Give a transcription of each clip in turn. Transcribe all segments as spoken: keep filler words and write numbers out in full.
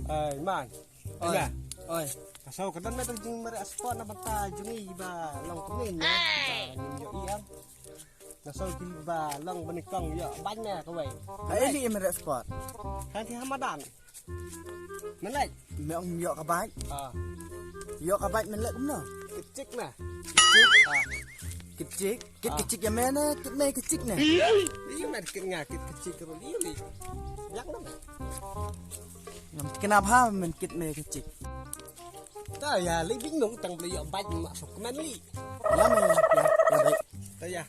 Ai man. Oi. Oi. Ka shu ka don me tu jing mare spot na bata jong i ba long kumne ne. Ba ngin ïoh ïam. Nga sngew ki ba long ba nyngkong ïoh bad me kawei. Ka ei li em red spot. Kan ti hamadan. Melek. Me ong ïoh ka bad. Ah. Ïoh ka bad melek kumno? Kicik me. Kicik. Ah. Kicik. Kit kicik ïa me ne, kit me kicik ne. Ïa me kit nga kit kicik ro li li. Yak na me. Ngam kena bha men kit me kicik. Ta ïa li bing nong tang beli ïoh bad ma sok men li. Ïa me ïa ïa bad. Ta ïa.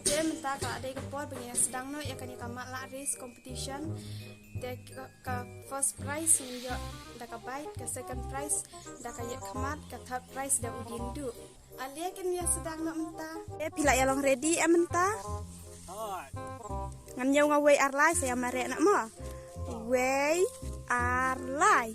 Te mynta ka la dei ka por ba ngin ïa sdang noh ïa kane ka Matlah Race Competition. Te ka, ka first prize ngin ïoh da ka bike, ka second prize da ka ïaid khmat, ka third prize da u diendu. Ale kin ïa sdang noh mynta. Te phi la ïa long ready em mynta? Ngan ñiew nga wei ar lai sa ïa mareh noh mo. Wei ar lai.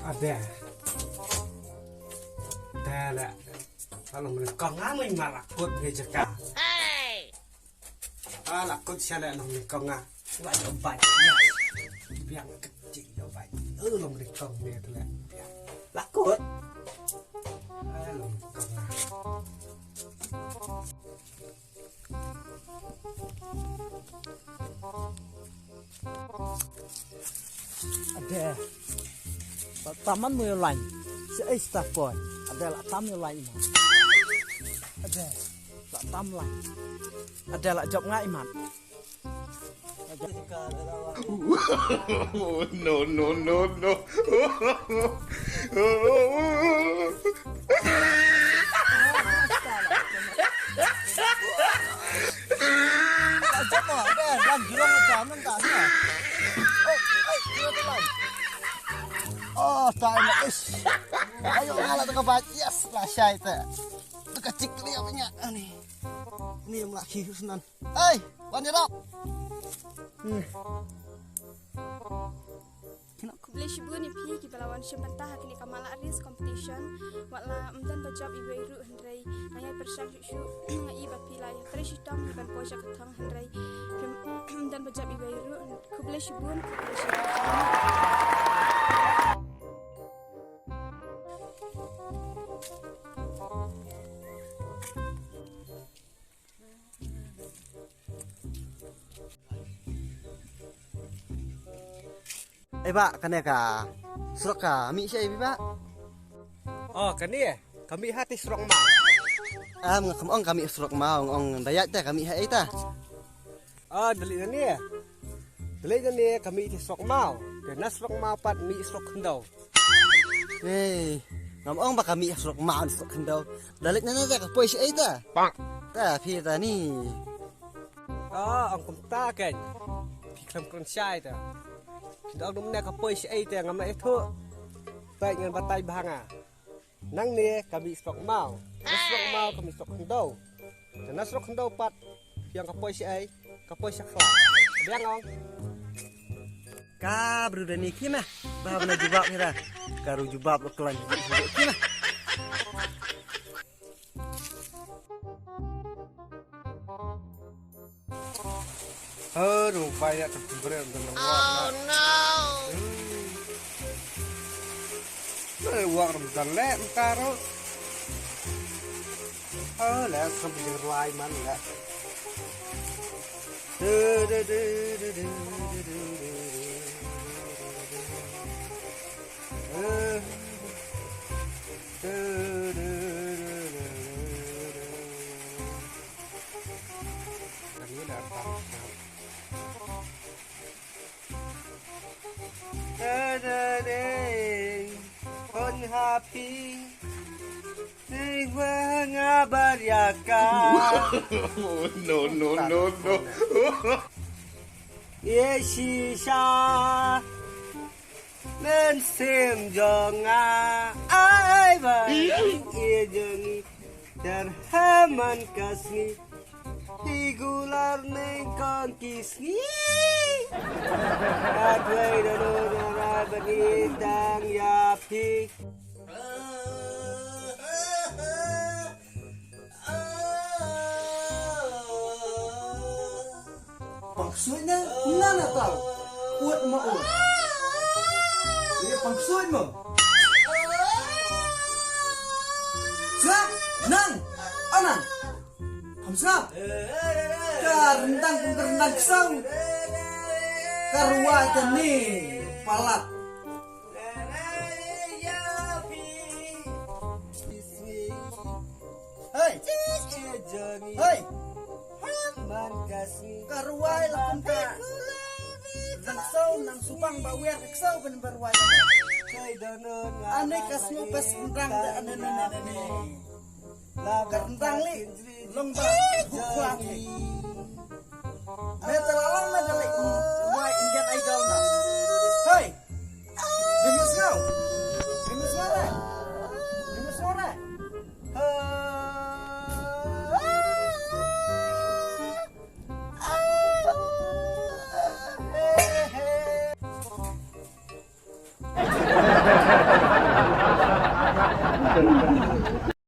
Ade. Ade la. Kalau mereka ngamai malah kut ngai jeka. Ah, la kut sha la long ni kong ah. Wa yo bai. Biang kecil yo bai. Eh, long ni kong ni tu la. La kut. Ah, long ni kong ah. Ade. La tam man mu yo lain. Si ai staff boy. Ade la tam yo lain. Ade. La tam lain. Ade la jop nga iman. No, no, no, no. Oh, ta ina is. Ayo, ala ta ka bat. Yes, la shai ta. Ta ka chik ni apa nya? Ani. Ni em la khi husnan. Hey, wan ïarap. Hmm. Khublei shibun ïa phi kiba la wan shim bynta ha kane ka Matlah Race Competition. Wat la ym don ba jop iwei ruh hynrei nga ïai pyrshang shuh shuh. Nga i ba phi la ïatrei shitom ïa ban poi sha ka thong hynrei ym don ba jop iwei ruh. Khublei shibun, khublei shibun. Eh, bah, kane ka surok ka mih shaei, bah? Oh, kane ka mih ha te surok maw. Am, nga kam ong ka mih surok maw, nga ong da ïaid te ka mih haei ta. Oh, da leit na ne. Da leit na ne ka mih te surok maw. Te na surok maw pat mih surok khyndew. Hei, ngam ong ba ka mih surok maw surok khyndew. Da leit na ne ta ka poi shaei ta. Pak. Ta phi ta ni. Ah, ong kumta ken. Phi khlem kren shai ta. Phi da ong ne ka poi shaei ta ngam ïathuh. Peit ngan batai bha nga. Nangne ka mih surok maw. Ka surok maw ka mih surok khyndew. Te na surok khyndew pat, phi ong ka poi shaei, ka poi sha khla. Biang ong. Ka bru da ni ki meh. Ba bana jubab hira. Ka ru jubab ru klan. Ki meh. Aduh, banyak tertimbrem dan lewat. Oh no. Lewat dan lek mentaro. Oh, lek sampai jerlai man lek. Du, du, du. Eh. Du, du, du. Kan ni dah tak. Ding, ding, ding. Kon happy. Ding, wah, ngabar ya ka. No, no, no, no. Ye shisha. Mynsiem jong nga ai ba ïa jong ngi. Tar ha man ka sngi. Hi gular neng kong ki sngi. Wei da no da ra ba ni dang ïa phi. Pang suit na, na na tau. Ut ma ut. Ye pang suit mo. Sa, nang, anan. Hamsa. Ka rendang pun ka rendang kesau. Ka ruwa jani palat. Hey. Hey. Ka ruwai la kum ka. Nang sau nang subang ba wer ka sau ban ba ruwai. Ane ka sngew bas rendang da ane ne ne ne ne. Ka rendang li long ba buk kwat.